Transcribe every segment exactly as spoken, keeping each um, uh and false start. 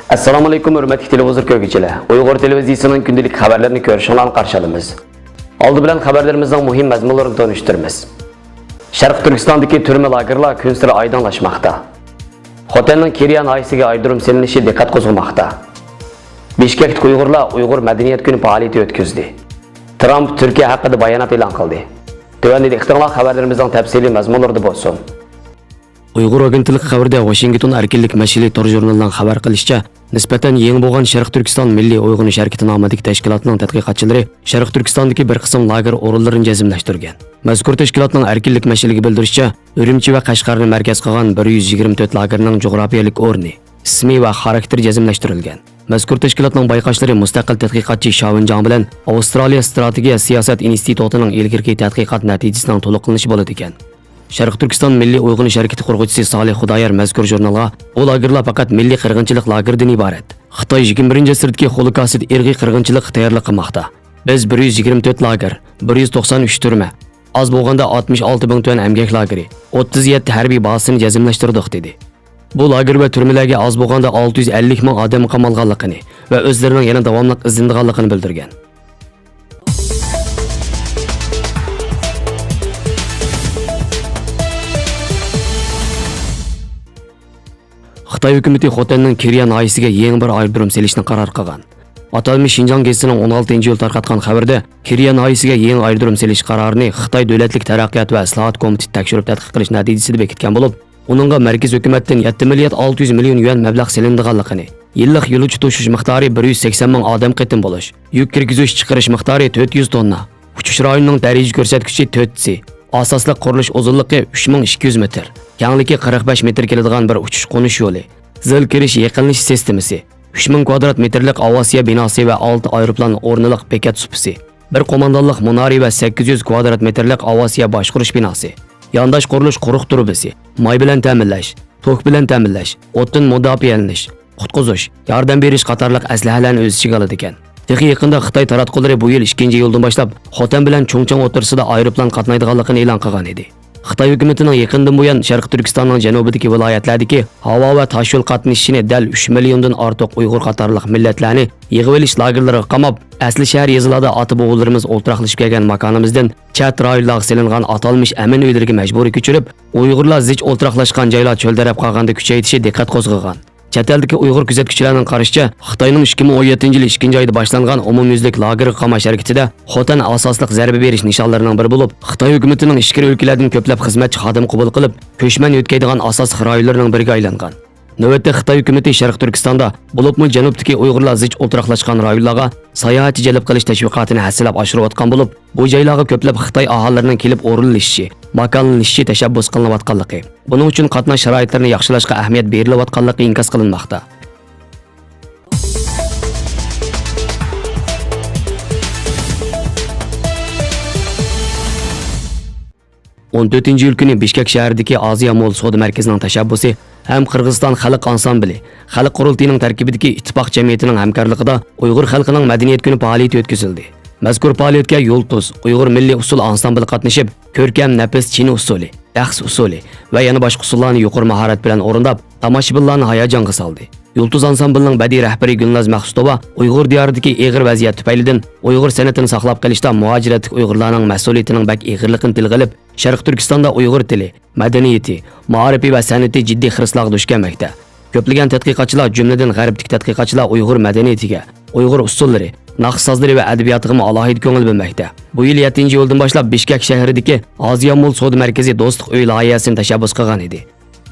ئەسسالامۇئەلەيكۇم، ھۆرمەتلىك تېلېۋىزور كۆرگۈچىلەر! ئۇيغۇر تېلېۋىزىيىسىنىڭ كۈندىلىك خەۋەرلىرىنى كۆرۈشۈڭلارنى قارشى ئالىمىز. ئالدى بىلەن خەۋەرلىرىمىزنىڭ مۇھىم مەزمۇنلىرىنى تونۇشتۇرىمىز. شەرقىي تۈركىستاندىكى تۈرمە لاگېرلار كۈنسېرى ئايدىڭلاشماقتا. خوتەننىڭ كىريا ناھىيەسىگە ئايرودروم سېلىنىشى دىققەت قوزغىماقتا. بىشكەكتىكى ئۇيغۇرلار ئۇيغۇر مەدەنىيەت كۈنى پائالىيىتى ئۆتكۈزدى. ترامپ تۈركىيە ھەققىدە بايانات ئېلان قىلدى. تۆۋەندە دىققىتىڭلار خەۋەرلىرىمىزنىڭ تەپسىلىي مەزمۇنلىرىدا بولسۇن. ئۇيغۇر ئاگېنتلىقى خەۋىرىدە، ۋاشىنگتون ئەركىنلىك مەشئىلى تور ژۇرنىلىنىڭ خەۋەر قىلىشىچە، نىسبەتەن يېڭى بولغان شەرقىي تۈركىستان مىللىي ئويغىنىش ھەرىكىتى نامىدىكى تەشكىلاتنىڭ تەتقىقاتچىلىرى شەرقىي تۈركىستاندىكى بىر قىسىم لاگېر ئورۇنلىرىنى جەزملەشتۈرگەن. مەزكۇر تەشكىلاتنىڭ ئەركىنلىك مەشئىلىگە بىلدۈرۈشىچە، ئۈرۈمچى ۋە قەشقەرنى مەركەز قىلغان بىر يۈز يىگىرمە تۆت لاگېرنىڭ جۇغراپىيەلىك ئورنى، ئىسمى ۋە خاراكتېرى جەزملەشتۈرۈلگەن. مەزكۇر تەشكىلاتنىڭ بايقاشلىرى مۇستەقىل تەتقىقاتچى شاۋېن جاڭ بىلەن ئاۋسترالىيە ئىستراتېگىيە سىياسەت ئىنستىتۇتىنىڭ ئىلگىرىكى تەتقىقات نەتىجىسىنىڭ تولۇقلىنىشى بولىدىكەن. شەرقىي تۈركىستان مىللىي ئويغىنىش ھەرىكىتى قۇرغۇچىسى سالىھ خۇدايار مەزكۇر ژۇرنالغا، بۇ لاگېرلار پەقەت مىللىي قىرغىنچىلىق لاگېرىدىن ئىبارەت. خىتاي يىگىرمە بىرىنچى ئەسىردىكى خولوكاست ئىرقىي قىرغىنچىلىققا تەييارلىق قىلماقتا. بىز بىر يۈز يىگىرمە تۆت لاگېر، بىر يۈز توقسان ئۈچ تۈرمە، ئاز بولغاندا ئاتمىش ئالتە مىڭ تۆۋەن ئەمگەك لاگېرى، ئوتتۇز يەتتە ھەربىي بازىسىنى جەزملەشتۈردۇق، دېدى. بۇ لاگېر ۋە تۈرمىلەرگە ئاز بولغاندا ئالتە يۈز ئەللىك مىڭ ئادەم قامالغانلىقىنى ۋە ئۆزلىرىنىڭ يەنە داۋاملىق ئىزدىنىدىغانلىقىنى بىلدۈرگەن. خىتاي ھۆكۈمىتى خوتەننىڭ كىريا ناھىيەسىگە يېڭى بىر ئايرودروم سېلىشنى قارار قىلغان. ئاتالمىش شىنجاڭ گېزىتىنىڭ ئون ئالتىنچى ئىيۇل تارقاتقان خەۋىرىدە، كىريا ناھىيەسىگە يېڭى ئايرودروم سېلىش قارارىنى خىتاي دۆلەتلىك تەرەققىيات ۋە ئىسلاھات كومىتېتى تەكشۈرۈپ تەتقىق قىلىش نەتىجىسىدە بېكىتكەن بولۇپ، ئۇنىڭغا مەركىزىي ھۆكۈمەتتىن يەتتە مىليارد ئالتە يۈز مىليون يۈەن مەبلەغ سېلىنىدىغانلىقىنى، يىللىق يولۇچى توشۇش مىقدارى بىر يۈز سەكسەن مىڭ ئادەم قېتىم بولۇش، يۈك كىرگۈزۈش چىقىرىش مىقدارى تۆت يۈز توننا، ئۇچۇش رايونىنىڭ دەرىجە كۆرسەتكۈچى تۆت سى، ئاساسلىق قۇرۇلۇش ئۇزۇنلۇقى ئۈچ مىڭ ئىككى يۈز مېتىر، كەڭلىكى قىرىق بەش مېتىر كېلىدىغان بىر ئۇچۇش-قونۇش يولى، زىل كىرىش-يېقىنلىنىش سىستېمىسى، ئۈچ مىڭ كۋادرات مېتىرلىق ئاۋىئاتسىيە بىناسى ۋە ئالتە ئايروپىلان ئورنىلىق بېكەت سۇپىسى، بىر قوماندانلىق مۇنارى ۋە سەككىز يۈز كۋادرات مېتىرلىق ئاۋىئاتسىيە باشقۇرۇش بىناسى، يانداش قۇرۇلۇش قۇرۇق تۇرۇبىسى، ماي بىلەن تەمىنلەش، توك بىلەن تەمىنلەش، ئوتتىن مۇداپىئەلىنىش، قۇتقۇزۇش، ياردەم بېرىش قاتارلىق ئەسلىھەلەرنى ئۆز ئىچىگە ئالىدىكەن. تېخى يېقىندا خىتاي تاراتقۇلىرى بۇ يىل ئىككىنچى ئىيۇلدىن باشلاپ خوتەن بىلەن چۇڭچىڭ ئوتتۇرىسىدا ئايروپىلان قاتنايدىغانلىقىنى ئېلان قىلغان ئىدى. خىتاي ھۆكۈمىتىنىڭ يېقىندىن بۇيان شەرقىي تۈركىستاننىڭ جەنۇبىدىكى ۋىلايەتلەردىكى ھاۋا ۋە تاشيول قاتنىشىشىنى دەل ئۈچ مىليوندىن ئارتۇق ئۇيغۇر قاتارلىق مىللەتلەرنى يىغىۋېلىش لاگېرلىرىغا قاماپ، ئەسلى شەھەر يېزىلاردا ئاتا-بوۋىلىرىمىز ئولتۇراقلىشىپ كەلگەن ماكانىمىزدىن چەت رايونلارغا سېلىنغان ئاتالمىش ئەمىن ئۆيلىرىگە مەجبۇرىي كۆچۈرۈپ، ئۇيغۇرلار زىچ ئولتۇراقلاشقان جايلار چۆلدەرەپ قالغاندا كۈچەيتىشى دىققەت قوزغىغان. چەت ئەلدىكى ئۇيغۇر كۆزەتكۈچىلەرنىڭ قارىشىچە، خىتاينىڭ ئىككى مىڭ ئون يەتتىنچى يىلى ئىككىنچى ئايدا باشلانغان ئومۇميۈزلۈك لاگېرغا قاماش ھەرىكىتىدە خوتەن ئاساسلىق زەربە بېرىش نىشانلىرىنىڭ بىرى بولۇپ، خىتاي ھۆكۈمىتىنىڭ ئىچكىرى ئۆلكىلەردىن كۆپلەپ خىزمەتچى خادىم قوبۇل قىلىپ، كۆچمەن يۆتكەيدىغان ئاساسلىق رايونلىرىنىڭ بىرىگە ئايلانغان. نۆۋەتتە خىتاي ھۆكۈمىتى شەرقىي تۈركىستاندا، بولۇپمۇ جەنۇبتىكى ئۇيغۇرلار زىچ ئولتۇراقلاشقان رايونلارغا ساياھەتچى جەلپ قىلىش تەشۋىقاتىنى ھەسسىلەپ ئاشۇرۇۋاتقان بولۇپ، بۇ جايلارغا كۆپلەپ خىتاي ئاھالىلىرىنىڭ كېلىپ ئورۇنلىشىشى، ماكانلىنىشىشى تەشەببۇس قىلىنىۋاتقانلىقى، بۇنىڭ ئۈچۈن قاتناش شارائىتلىرىنى ياخشىلاشقا ئەھمىيەت بېرىلىۋاتقانلىقى ئىنكاس قىلىنماقتا. ئون تۆتىنچى ئىيۇل كۈنى بىشكەك شەھىرىدىكى ئازىيا مول سودا مەركىزىنىڭ تەشەببۇسى ھەم قىرغىزىستان خەلق ئانسامبىلى، خەلق قۇرۇلتىيىنىڭ تەركىبىدىكى ئىتتىپاق جەمئىيىتىنىڭ ھەمكارلىقىدا ئۇيغۇر خەلقىنىڭ مەدەنىيەت كۈنى پائالىيىتى ئۆتكۈزۈلدى. مەزكۇر پائالىيەتكە يۇلتۇز ئۇيغۇر مىللىي ئۇسسۇل ئانسامبىلى قاتنىشىپ، كۆركەم نەپىس چىنە ئۇسسۇلى، رەقس ئۇسسۇلى ۋە يەنە باشقا ئۇسسۇللارنى يۇقىرى ماھارەت بىلەن ئورۇنداپ، تاماشىبىنلارنى ھاياجانغا سالدى. يۇلتۇز ئانسامبىلىنىڭ بەدىئىي رەھبىرى گۈلناز مەخسۇتوۋا ئۇيغۇر دىيارىدىكى ئېغىر ۋەزىيەت تۈپەيلىدىن ئۇيغۇر سەنئىتىنى ساقلاپ قېلىشتا مۇھاجىرەتلىك ئۇيغۇرلارنىڭ مەسئۇلىيىتىنىڭ بەك ئېغىرلىقىنى تىلغا ئېلىپ، شەرقىي تۈركىستاندا ئۇيغۇر تىلى، مەدەنىيىتى، مائارىپى ۋە سەنئىتى جىددىي خىرىسلارغا دۇچ كەلمەكتە. كۆپلىگەن تەتقىقاتچىلار، جۈملىدىن غەربتىكى تەتقىقاتچىلار ئۇيغۇر مەدەنىيىتىگە، ئۇيغۇر ئۇسسۇللىرى، ناخشا سازلىرى ۋە ئەدەبىياتىغىمۇ ئالاھىدە كۆڭۈل بۆلمەكتە. بۇ يىل يەتتىنچى ئىيۇلدىن باشلاپ بىشكەك شەھىرىدىكى ئازىيا مول سودا مەركىزى دوستلۇق ئۆيى لايىھەسىنى تەشەببۇس قىلغان ئىدى.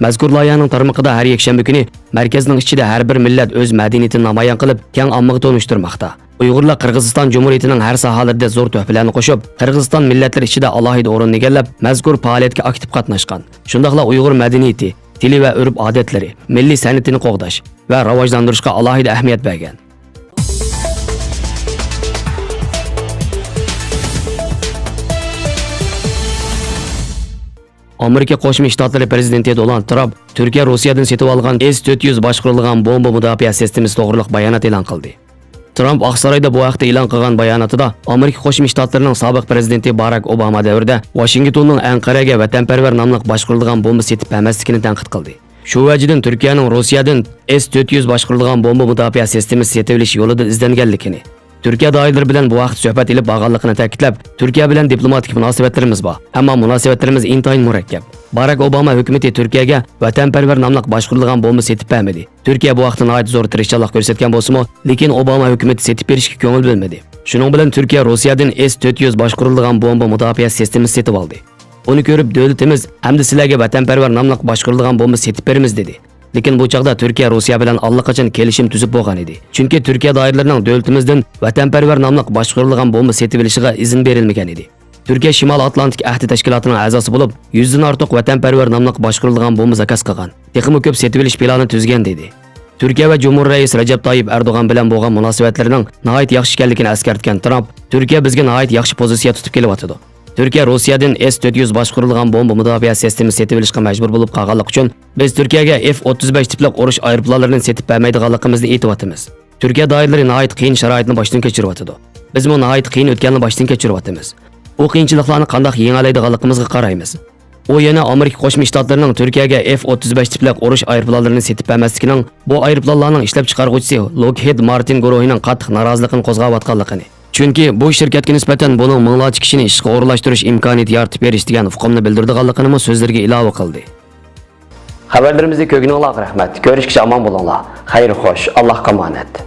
مەزكۇر لايىھەنىڭ تارمىقىدا ھەر يەكشەنبە كۈنى مەركەزنىڭ ئىچىدە ھەر بىر مىللەت ئۆز مەدەنىيىتىنى نامايان قىلىپ، كەڭ ئاممىغا تونۇشتۇرماقتا. ئۇيغۇرلار قىرغىزىستان جۇمھۇرىيىتىنىڭ ھەر ساھەلىرىدە زور تۆھپىلەرنى قوشۇپ، قىرغىزىستان مىللەتلىرى ئىچىدە ئالاھىدە ئورۇننى ئىگىلەپ، مەزكۇر پائالىيەتكە ئاكتىپ قاتناشقان، شۇنداقلا ئۇيغۇر مەدەنىيىتى، تىلى ۋە ئۆرپ-ئادەتلىرى، مىللىي سەنئىتىنى قوغداش ۋە راۋاجلاندۇرۇشقا ئالاھىدە ئەھمىيەت بەرگەن. ئامېرىكا قوشما شتاتلىرى پىرېزىدېنتى دونالد ترامپ تۈركىيە روسىيەدىن سېتىۋالغان ئېس تۆت يۈز باشقۇرۇلىدىغان بومبا مۇداپىئە سىستېمىسى توغرىلىق بايانات ئېلان قىلدى. ترامپ ئاقسارايدا بۇ ھەقتە ئېلان قىلغان باياناتىدا، ئامېرىكا قوشما شتاتلىرىنىڭ سابىق پىرېزىدېنتى باراك ئوباما دەۋرىدە ۋاشىنگتوننىڭ ئەنقەرەگە ۋەتەنپەرۋەر ناملىق باشقۇرۇلىدىغان بومبا سېتىپ بەرمەسلىكىنى تەنقىد قىلدى. شۇ ۋەجىدىن تۈركىيەنىڭ روسىيەدىن ئېس تۆت يۈز باشقۇرۇلىدىغان بومبا مۇداپىئە سىستېمىسى سېتىۋېلىش يولىدا ئىزدەنگەنلىكىنى، تۈركىيە دائىرىلىرى بىلەن بۇ ھەقتە سۆھبەت ئېلىپ بارغانلىقىنى تەكىتلەپ، تۈركىيە بىلەن دىپلوماتىك مۇناسىۋەتلىرىمىز بار، ئەمما مۇناسىۋەتلىرىمىز ئىنتايىن مۇرەككەپ. باراك ئوباما ھۆكۈمىتى تۈركىيەگە ۋەتەنپەرۋەر ناملىق باشقۇرۇلىدىغان بومبا سېتىپ بەرمىدى. تۈركىيە بۇ ھەقتە ناھايىتى زور تىرىشچانلىق كۆرسەتكەن بولسىمۇ، لېكىن ئوباما ھۆكۈمىتى سېتىپ بېرىشكە كۆڭۈل بۆلمىدى. شۇنىڭ بىلەن تۈركىيە روسىيەدىن ئېس تۆت يۈز باشقۇرۇلىدىغان بومبا مۇداپىئە سىستېمىسى سېتىۋالدى. بۇنى كۆرۈپ، دۆلىتىمىز ئەمدى سىلەرگە ۋەتەنپەرۋەر ناملىق باشقۇرۇلىدىغان بومبا سېتىپ بېرىمىز، دېدى. لېكىن بۇ چاغدا تۈركىيە روسىيە بىلەن ئاللىقاچان كېلىشىم تۈزۈپ بولغان ئىدى. چۈنكى تۈركىيە دائىرىلىرىنىڭ دۆلىتىمىزدىن ۋەتەنپەرۋەر ناملىق باشقۇرۇلىدىغان بومبا سېتىۋېلىشىغا ئىزىن بېرىلمىگەن ئىدى. تۈركىيە شىمالىي ئاتلانتىك ئەھدى تەشكىلاتىنىڭ ئەزاسى بولۇپ، يۈزدىن ئارتۇق ۋەتەنپەرۋەر ناملىق باشقۇرۇلىدىغان بومبا زاكاز قىلغان. تېخىمۇ كۆپ سېتىۋېلىش پىلانى تۈزگەن، دېدى. تۈركىيە ۋە جۇمھۇر رەئىسى رەجەپ تايىپ ئەردوغان بىلەن بولغان مۇناسىۋەتلىرىنىڭ ناھايىتى ياخشى ئىكەنلىكىنى ئەسكەرتكەن ترامپ، تۈركىيە بىزگە ناھايىتى ياخشى پوزىتسىيە تۇتۇپ كېلىۋاتىدۇ. تۈركىيە روسىيەدىن ئېس تۆت يۈز باشقۇرۇلىدىغان بومبا مۇداپىئە سىستېمىسى سېتىۋېلىشقا مەجبۇر بولۇپ قالغانلىقى ئۈچۈن، بىز تۈركىيەگە ئېف ئوتتۇز بەش تىپلىق ئۇرۇش ئايروپىلانلىرىنى سېتىپ بەرمەيدىغانلىقىمىزنى ئېيتىۋاتىمىز. تۈركىيە دائىرىلىرى ناھايىتى قىيىن شارائىتنى باشتىن كەچۈرۈۋاتىدۇ. بىزمۇ ناھايىتى قىيىن ئۆتكەلنى باشتىن كەچۈرۈۋاتىمىز. ئۇ قىيىنچىلىقلارنى قانداق يېڭەلەيدىغانلىقىمىزغا قارايمىز. ئۇ يەنە ئامېرىكا قوشما شتاتلىرىنىڭ تۈركىيەگە ئېف ئوتتۇز بەش تىپلىق ئۇرۇش ئايروپىلانلىرىنى سېتىپ بەرمەسلىكىنىڭ بۇ ئايروپىلانلارنىڭ ئىشلەپچىقارغۇچىسى لوكھېد مارتىن گۇرۇھىنىڭ قاتتىق نارازىلىقىنى قوزغاۋاتقانلىقىنى، چۈنكى بۇ شىركەتكە نىسبەتەن بۇنىڭ مىڭلارچە كىشىنى ئىشقا ئورۇنلاشتۇرۇش ئىمكانىيىتى يارىتىپ بېرىش دېگەن ئۇقۇمنى بىلدۈرىدىغانلىقىنىمۇ سۆزلىرىگە ئىلاۋە قىلدى. خەۋەرلىرىمىزنى كۆرگىنىڭلارغا رەھمەت. كۆرۈشكىچە ئامان بولۇڭلار. خەير خوش. ئاللاھقا ئامانەت.